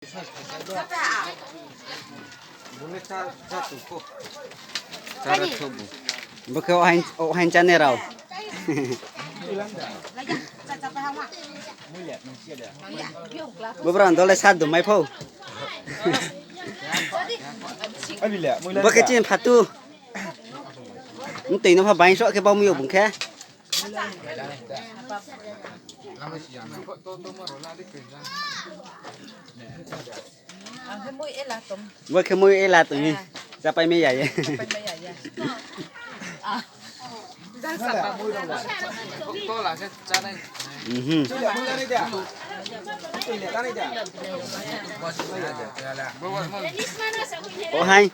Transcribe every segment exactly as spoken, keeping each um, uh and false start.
Bo khe ohain, ohain chane rao. Bo brao dole sa dumai pho. Bo khe chini phatu. Mtoi no pha baing soh khe bau mi yo bung khe. Bo khe moi ela tong mi. Chápai mai ya ye. Mhm. Ohain.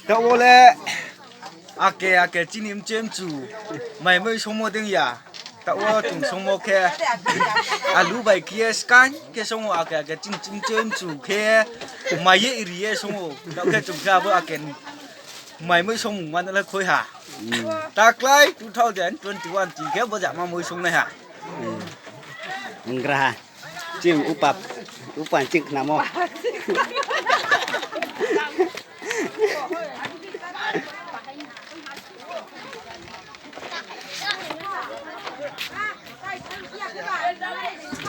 Taoh wo le ake ake chini mchemchu mai moi songmo dei ya. Taoh wo chung songmo khe alu bai khe ye skang khe song ou, ake ake chini mchemchu khe mai ye ri ye song ou. Taoh khe chung khe abo ake mai moi songmung ma no le khui ha. Taklái two thousand twenty one ching khe bo jama moi songnai ha. Onggra ha. Chini upa, upa ching khnamo.